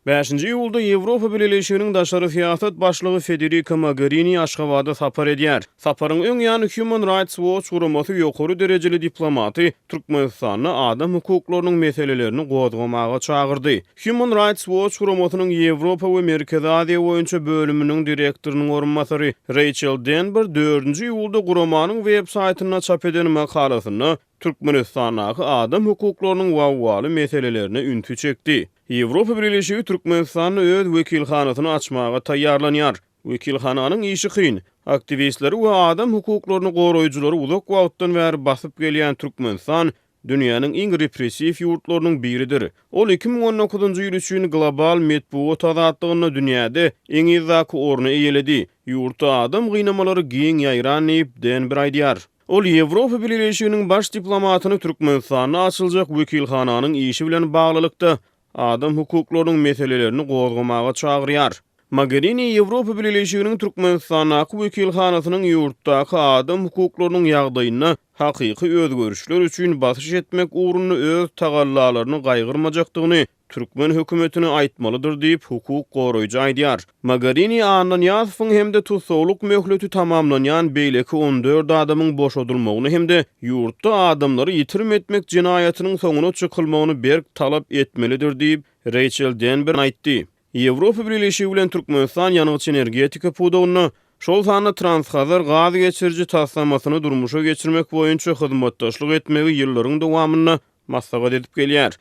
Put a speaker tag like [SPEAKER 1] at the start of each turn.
[SPEAKER 1] Bäşinji iýulda Ýewropa Bileleşiginiň daşary syýasat başlygy Federika Mogerini Aşgabada sapar edýär. Saparyň öň ýany Human Rights Watch guramasy ýokary derejeli diplomaty Türkmenistanda adam hukuklarynyň meselelerini gozgamaga çagyrdy. Human Rights Watch guramasynyň Ýewropa we Merkezi Aziýa boýunça bölüminiň direktorynyň orunbasary Reýçel Denber dördünji iýulda guramanyň web saýtynda çap eden makalasynda Türkmenistandaky adam hukuklarynyň wawwaly meselelerine ünsi çekdi. Ýewropa Bileleşigi Türkmenistanda öz wekilhanasyny açmaga taýýarlanýar. Wekilhananyň işi kyn. Aktiwistleri we adam hukuklaryny goraýjylary uzak wagtdan bäri basyp gelýän Türkmenistan dünýäniň iň repressiw ýurtlarynyň biridir. Ol 2019-njy ýyl üçin global metbugat azatlygynda dünýäde iň yzdaky orny eýeledi. Ýurtda adam gynamalary giň ýaýran diýip, Denber aýdýar. Ol Ýewropa Bileleşiginiň baş diplomatyny Türkmenistanda açyljak wekilhananyň işi bilen baglylykda adam hukuklarynyň meselelerini gozgamaga çagyrýar. Mogerini Ýewropa Bileleşiginiň Türkmenistandaky wekilhanasynyň ýurtdaky adam hukuklarynyň ýagdaýynda hakyky özgerişler üçin basyş etmek ugrunda öz tagallalaryny gaýgyrmajakdygyny türkmen hökümetine aýtmalydyr diýip, hukuk goraýjy aýdýar. Mogerini Annanyýazowyň hem-de tussaglyk möhleti tamamlanýan beýleki 14 adamyň boşadylmagyny hem-de ýurtda adamlary ýitirim etmek jenaýatynyň soňuna çykylmagyny berk talap etmelidir diýip, Reýçel Denber aýtdy. Ýewropa Bileleşigi bilen Türkmenistan ýangyç-energetika pudagynda, şol sanda Transhazar gaz geçiriji taslamasyny durmuşa geçirmek boýunça hyzmatdaşlyk etmegi ýyllaryň dowamynda maslahat edip gelýär.